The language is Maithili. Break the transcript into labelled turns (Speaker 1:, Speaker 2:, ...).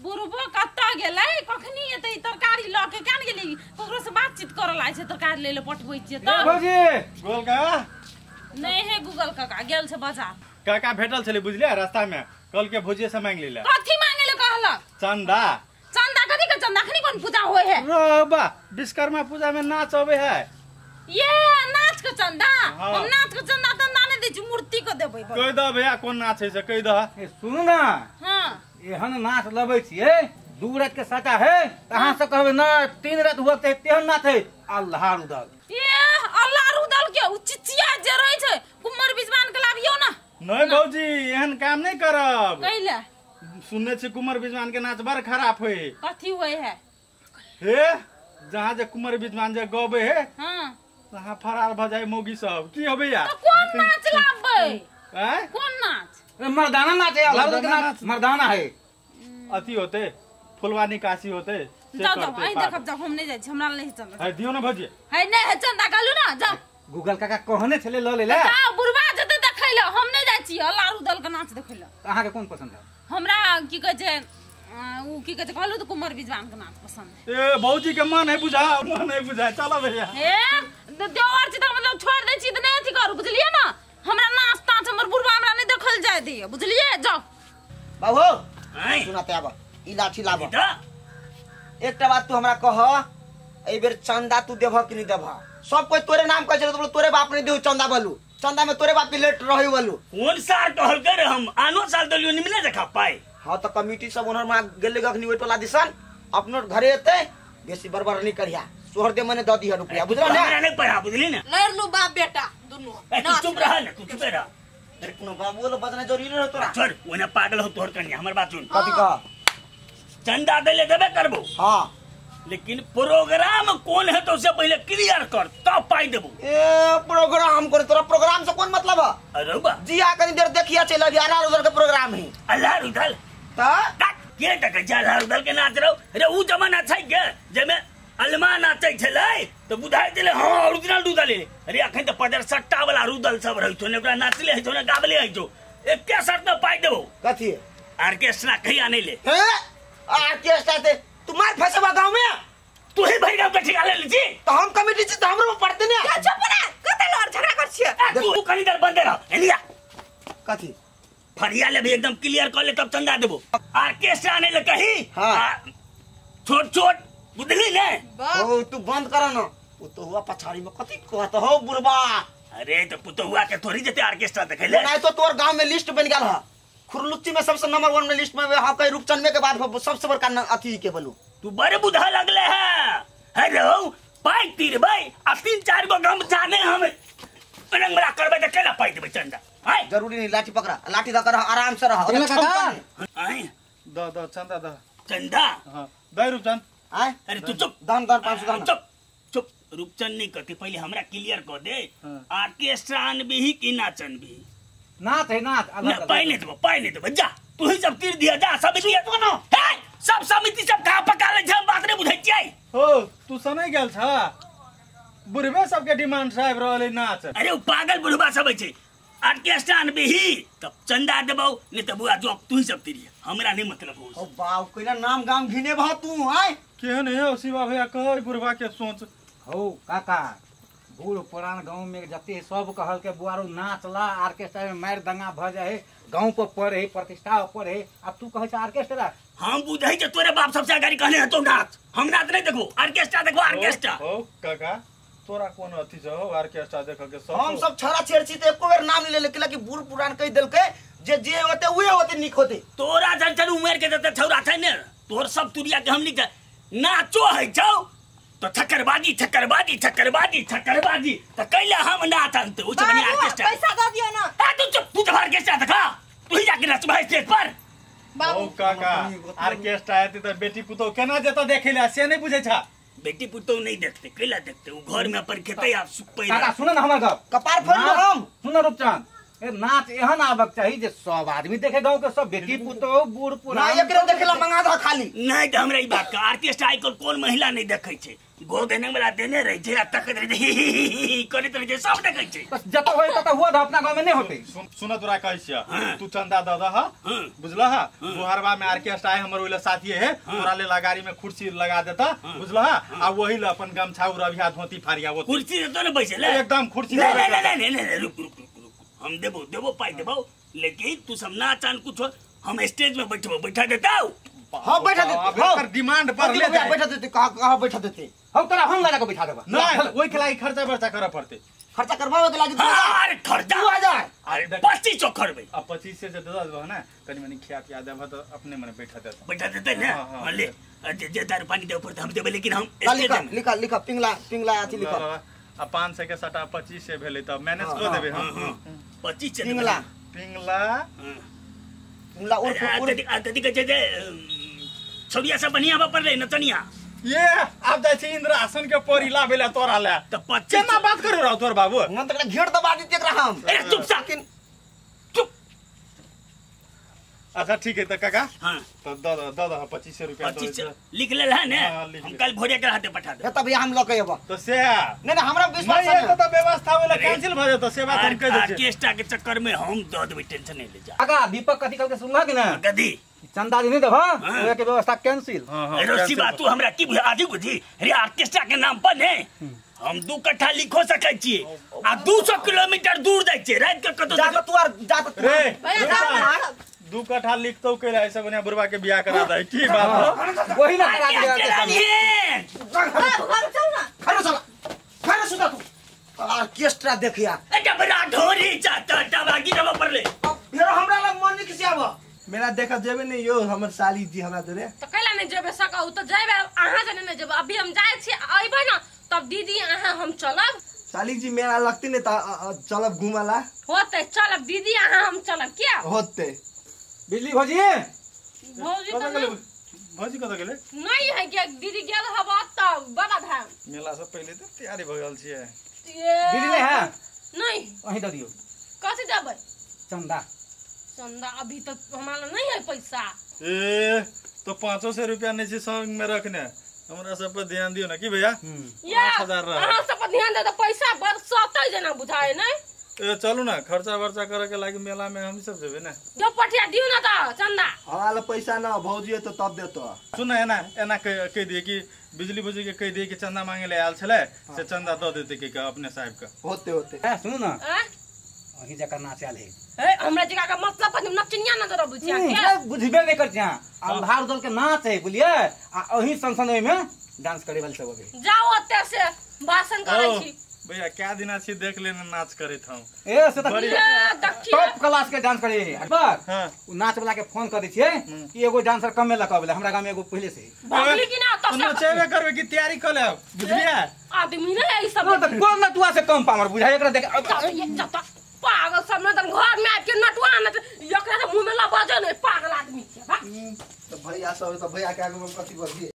Speaker 1: बुढ़बो कतऽ गेलै कखनी एतै तरकारी लऽ के केन गेली ककरो से बातचीत करऽ लागै छै तरकारी ले ले पठबै छियै
Speaker 2: तऽ भौजी गोल का
Speaker 1: नहीं है गूगल काका गेल छै बाजार
Speaker 2: काका भेटल छलै बुझलियै रास्ता में कल के भौजी से मांग लेला
Speaker 1: कथी मांगे ले कहलक
Speaker 2: चंदा
Speaker 1: चंदा कथी के चंदा खनी कोन पूजा होय है
Speaker 2: रे बा विश्वकर्मा पूजा में नाच अबे है
Speaker 1: ये नाच के चंदा हम नाच के चंदा तंदा नहीं दै छी मूर्ति के देबै
Speaker 2: कह दह भैया कोन नाच है से कह दह
Speaker 3: ए सुन ना
Speaker 1: हां
Speaker 3: एहन नाच लबै छियै 2 रात के साटा है त अहाँ से कहबै ना 3 रात हुआ ते तेहन नाच है अल्लाह रुदल
Speaker 1: ये अल्लाह रुदल के उ चिचिया जे रहै छै कुमर बिजवान के लाबियो ना
Speaker 2: नहीं भौजी एहन काम नहीं करब
Speaker 1: कैला
Speaker 2: सुनने छी कुमर बिजवान के नाच बड़ खराब होय
Speaker 1: कथी होय है
Speaker 2: हे जहाँ जे कुमर बिजवान जे गबे है
Speaker 1: हां
Speaker 2: तहाँ फरार भ जाय मौगी सब की हो भैया
Speaker 1: तो कौन नाच लाबबै
Speaker 2: हैं
Speaker 1: कौन नाच
Speaker 3: मर्दाना नाच है अल्लाह के नाच मर्दाना है
Speaker 2: अथी होते फुलवा निकासी होते
Speaker 1: जाओ जाओ आई देखब जाओ हम नहीं जाय छी हमरा नहीं चंदा
Speaker 2: है दियो ना भौजी
Speaker 1: है नहीं है चंदा कहलु ना जाओ
Speaker 3: गूगल काका कहने छले ल लेला
Speaker 1: जाओ बुढ़वा जते देखै ल हम नहीं जाय छी अल्लाह रुदल के नाच देखै ल
Speaker 3: अहाँ के कोन पसंद है
Speaker 1: हमरा की कहै छै उ की कहै छै कहलु त कुमर बिजवान के नाच पसंद
Speaker 2: है ए भौजी के मन है बुझा मन है बुझा चलो भैया
Speaker 1: ए देवर छी त मतलब छोड़ दै छी त नहीं अथी करू बुझलियै ना हमरा नाच ताच हमर बुढ़वा हमरा नहीं देखल जाय दिए बुझलियै जाओ
Speaker 4: बाबू सुनाते आब ई लाठी लाब एकटा बात तू हमरा कह एई बेर चंदा तू देबह कि नहीं देबह सब कोई तोरे नाम कहै छै त तोरे बाप नहीं देहु चंदा बलू चंदा में तोरे बाप के लेट रही बलू
Speaker 5: कोन साल कहल कर हम आनो साल देलियो निमने देखा पाए
Speaker 4: हां त कमिटी सब ओनर मा गेले गखनी ओइ टोला दिसन अपनो घरे एते बेसी बरबर नहीं करिया सोहर दे मने the दिह रुपया बुझला ना
Speaker 5: हमरा नहीं पढ़ा बुझली ना
Speaker 6: लड़ लू बाप बेटा दुनु
Speaker 5: तू चुप रह ना तू चुप रह
Speaker 4: अरे कोनो बाबू लो बजना जरूरी रह तोरा
Speaker 5: छोड़ ओने पागल हो तोहर कन्या हमर बात सुन
Speaker 4: कथी कह
Speaker 5: चंदा देले देबे करबो
Speaker 4: हां
Speaker 5: लेकिन प्रोग्राम कौन है तो उसे पहले क्लियर कर तब पाई देबो
Speaker 4: ए प्रोग्राम कर तोरा प्रोग्राम से कौन मतलब है
Speaker 5: अरे बा
Speaker 4: जी आ कनी देर देखिया चल अभी अल्लाह उधर के प्रोग्राम है
Speaker 5: अल्लाह उधर
Speaker 4: त
Speaker 5: के टके जा अल्लाह उधर के नाच रहो अरे उ जमाना छै के जेमे अलमा नाचै छलै त बुझाइ देले हां ओरिजिनल रुदल ले अरे अखन त पदर सट्टा वाला रुदल सब रहै छौ ने ओकरा नाचले है छौ ने गाबले है छौ एके शर्त में पाई देबो
Speaker 4: कथी
Speaker 5: ऑर्केस्ट्रा कहिया नहीं ले
Speaker 4: हे ऑर्केस्ट्रा ते तू मार फसबा गांव में
Speaker 5: तू ही भर गांव के ठिका ले ली
Speaker 4: तो हम कमिटी छी त हमरो में पड़ते ने
Speaker 6: चुप ना कते लड़ झगड़ा कर छियै
Speaker 5: तू कनी देर बंद रह एलिया
Speaker 4: कथी
Speaker 5: फरिया ले भी एकदम क्लियर कर ले तब चंदा देबो ऑर्केस्ट्रा नहीं ले कही
Speaker 4: हां
Speaker 5: छोट छोट बुझली ने
Speaker 4: ओ तू बंद कर ना उ तो हुआ पछाड़ी में कथी कहत हो बुढ़बा
Speaker 5: अरे तो पुतहुआ के थोड़ी जते ऑर्केस्ट्रा देखे ले
Speaker 4: नहीं तो तोर गांव में लिस्ट बन गेल ह खुरलुच्ची में सबसे नंबर 1 में लिस्ट में हां कई रूपचंद में के बाद सबसे बड़का अथी के बोलू
Speaker 5: तू बड़े बुधा लगले है हेलो पाई तीर भाई आ 3-4 गो गम जाने हम रंग बड़ा करबे त केना पाई देबे चंदा हाय
Speaker 4: जरूरी नहीं लाठी पकड़ा लाठी धकर रह आराम से रह
Speaker 5: आय
Speaker 2: the the चंदा the
Speaker 5: चंदा
Speaker 2: हां दे रूपचंद
Speaker 4: आय
Speaker 5: अरे तू चुप
Speaker 4: दान दान 500 दान
Speaker 5: चुप चुप रूपचंद नहीं कहती पहले हमरा क्लियर कर दे ऑर्केस्ट्रा अनबी की नाचन भी
Speaker 3: नाच है नाच
Speaker 5: ना पाई नहीं देबो पाई नहीं देबो जा तू ही सब तीर दिया जा सब दिया
Speaker 4: कोनो
Speaker 5: हे सब समिति सब खा पका ले हम बात नहीं बुझै छियै
Speaker 2: हो तू सनै गेल छ बुढ़बे सबके डिमांड साहब रहले नाच
Speaker 5: अरे उ पागल बुढ़बा सब छै ऑर्केस्ट्रा अनबी तब चंदा देबो नहीं त बुआ जो तू ही सब तीर हमरा नहीं मतलब हो
Speaker 4: ओ बाप कोइना नाम गाम घिने भा तू आय
Speaker 2: केहन है शिवा भैया कह बुढ़बा के सोच
Speaker 3: हो काका बूढ़ पुरान गांव में जते सब कहल के बुआरो नाचला ऑर्केस्ट्रा में मार दंगा भ जाए गांव पर पड़े प्रतिष्ठा पर है अब तू कहै छ ऑर्केस्ट्रा
Speaker 5: हम बुझै छ तोरे बाप सबसे अगाड़ी कहने हतो नाच हम नाच नहीं देखो ऑर्केस्ट्रा देखो ऑर्केस्ट्रा
Speaker 2: हो काका तोरा कोन अथी छ हो ऑर्केस्ट्रा देख के सब
Speaker 4: हम सब छड़ा छेड़ छी त एको बेर नाम ले ले कि बूढ़ पुरान कह देलके जे जे होते उहे होते निक होते
Speaker 5: तोरा जन उमेर के जते छौरा छै ने तोर सब तुरिया के हम निक नाचो है छौ तो ठक्करबाजी ठक्करबाजी ठक्करबाजी ठक्करबाजी त कैला हम नाच अनते उच बनी ऑर्केस्ट्रा
Speaker 6: पैसा the दियो ना
Speaker 5: आ तू चुप तू तो ऑर्केस्ट्रा देखा तू ही जाके नाच भाई स्टेज पर
Speaker 6: बाबू
Speaker 2: काका ऑर्केस्ट्रा आते त बेटी पुतोह केना जेता देखै ले से नहीं बुझै छ
Speaker 5: बेटी पुतोह नहीं देखते कैला देखते उ घर में अपन खेतै आप सुपै
Speaker 3: काका सुन ना हमर गप
Speaker 4: कपार फोड़ हम
Speaker 3: सुन रूपचंद ए नाच एहन आबक चाही जे सब आदमी देखे गांव के सब बेटी पुतोह बूढ़ पुरान
Speaker 4: ना एकरे देखेला मंगा दह खाली।
Speaker 5: नहीं त हमरा ई बात का ऑर्केस्ट्रा आइ काल्हि कोन महिला नहीं देखै छै गोदने वाला देने रहै छै आ तकैत रहै छै ही ही ही ही करैत रहै छै सब देखै छै।
Speaker 3: बस जत होय तत हुआ द अपना गांव में नहीं होते।
Speaker 2: सुन तोरा कहै छियै तू चंदा द दह बुझलह बुहरबा में ऑर्केस्ट्रा आइ हमर ओइला साथी है तोरा ले गाड़ी में कुर्सी लगा देता बुझलह आ वही ल अपन गमछा उरबिया धोती फाड़िया वो
Speaker 5: कुर्सी देतो ने बैसे ले
Speaker 2: एकदम कुर्सी
Speaker 5: नहीं नहीं नहीं नहीं रुक रुक रुक रुक हम देबो देबो पाई देबो लेकिन तू सब नाच आन कुछ हम स्टेज में बैठबो बैठा देता।
Speaker 4: हां बैठा देते
Speaker 2: हां एकर डिमांड पर ले
Speaker 4: जाए बैठा देते कहां कहां बैठा देते
Speaker 3: हम तोरा हम लगा के बैठा देबा
Speaker 2: नहीं ओइ के लागि खर्चा बर्चा करऽ पड़ते
Speaker 4: खर्चा करबावे के लागि
Speaker 5: अरे खर्चा
Speaker 4: 2000
Speaker 5: अरे 2500 करबे
Speaker 2: आ 25 से जे दे देबो ना कनी मनी खिया पिया देबो त अपने मने बैठा देता
Speaker 5: बैठा देते ने हां ले जे दारू पानी देबो पड़ते हम देबे लेकिन हम स्टेज में
Speaker 4: लिख लिख पिंगला पिंगला अथी लिख
Speaker 2: आ 500 के सटा 25 से भेलै त मैनेज क देबे हम
Speaker 5: 25 से
Speaker 4: पिंगला
Speaker 2: पिंगला
Speaker 4: पिंगला उर्फ
Speaker 5: कथी कहै छै जे छौड़िया सब बढ़िया पर रहे नचनिया
Speaker 2: ये आब जाइ छी इंद्रासन के परी लाबे ला तोरा ला
Speaker 5: त 25
Speaker 2: केना बात करू रहो तोर बाबू
Speaker 4: हम त घेर दबा देते एकरा हम।
Speaker 5: अरे चुप सा चुप।
Speaker 2: अच्छा ठीक है त काका
Speaker 5: हां
Speaker 2: त the the the 2500 रुपया
Speaker 5: 25 लिख लेल है ने हम कल भोरे के हाथे पठा दे
Speaker 4: त भैया हम ल के अयब
Speaker 2: त से
Speaker 4: नहीं नहीं हमरा विश्वास
Speaker 2: नहीं त व्यवस्था वाला कैंसिल भ जतो से बात हम कह दै छी।
Speaker 5: ऑर्केस्ट्रा के चक्कर में हम the देबै टेंशन नहीं ले जा।
Speaker 3: काका दीपक कथी कहल के सुनलह कि ना
Speaker 5: कथी
Speaker 3: चंदा नहीं देबह ओए के व्यवस्था कैंसिल।
Speaker 5: अरे शिवा तू हमरा की आधी बुझी रे ऑर्केस्ट्रा के नाम पर ने हम 2 कट्ठा लिखो सकै छी आ 200 किलोमीटर दूर जाइ छी रात के कतौ
Speaker 4: जा तू आर जा
Speaker 2: रे 2 कट्ठा लिखतौ के ऐसे बढ़िया बुढ़वा के बियाह करा दे की बात हो
Speaker 3: वही ना करा दे
Speaker 6: घर चल ना
Speaker 4: घर चल घर सुता तू ऑर्केस्ट्रा देखिया
Speaker 5: ए डबरा ढोरी जाता डबा गिरब पर ले
Speaker 4: फेर हमरा लग मन नहीं खिसियाब
Speaker 7: मेरा देखा जेबे नहीं यो हमर साली जी हमरा देरे
Speaker 1: त कैला नहीं जेबे सकौ त जेबे अहाँ जने नहीं जेबे अभी हम जाय छी अइबै ना तब दीदी अहाँ हम चलब।
Speaker 7: साली जी मेरा लगती नहीं त चलब घुमाला
Speaker 1: होते चलब दीदी अहाँ हम चलब क्या
Speaker 7: होते।
Speaker 3: बिजली भौजी
Speaker 1: भौजी त नहीं
Speaker 2: भौजी कत गेलै
Speaker 1: नहीं है के दीदी गेल हब त बाबा धाम
Speaker 2: मेला से पहिले त तैयारी भ गेल छियै।
Speaker 3: दीदी नहीं है
Speaker 1: नहीं
Speaker 3: वही the दियो
Speaker 1: कथि देबै
Speaker 3: चंदा
Speaker 1: चंदा अभी तक हमारा नहीं है पैसा।
Speaker 2: ए तो 500 रुपया नहीं छै संग में रखने हमरा सब पर ध्यान दियो ना की भैया 5000 रह
Speaker 1: अहाँ सब पर ध्यान दे त पैसा बरसतै जेना बुझाए नहीं।
Speaker 2: ए चलू ना खर्चा वर्चा करे के लागि मेला में हम सब जेबे ना
Speaker 1: जो पठिया दियो ना त चंदा
Speaker 7: हमरा ल पैसा ना भौजी त तब देतो।
Speaker 2: सुन एना एना कह दिए कि बिजली भौजी के कह दिए कि चंदा मांगे ले आयल छले से चंदा the देते के अपने साहब के
Speaker 7: होते होते।
Speaker 3: ए सुनू ना अही जका नाच आयल है
Speaker 1: ए हमरा जका के मतलब पर नचनिया नजर अबै छै
Speaker 3: के बुझबे नहीं कर छै अंधार दल के नाच है बुझलिए आ अही सन ओइ में डांस करे वाले सब अभी
Speaker 1: जाओ ओते से भाषण करै छी
Speaker 2: भैया क्या दिना छी देख लेने नाच करैत हम
Speaker 3: ए से त टॉप क्लास के डांस करे पर
Speaker 2: हां
Speaker 3: उ नाच वाला के फोन कर दै छियै कि एगो डांसर कमे लक अबले हमरा गांव में एगो पहिले से
Speaker 1: भागली कि ना त
Speaker 2: नचेबे करबे कि तैयारी क लेब बुझलिए
Speaker 1: आदमी ने ई सब
Speaker 3: त कोन नटुआ से कम पावर बुझाय एकरा देख
Speaker 1: पागल सब न घर में आबि के नटुआ न एकरा त मुंह में लबजे नै पागल आदमी छै
Speaker 7: त भैया सब त भैया के आगू में कथि बजिए।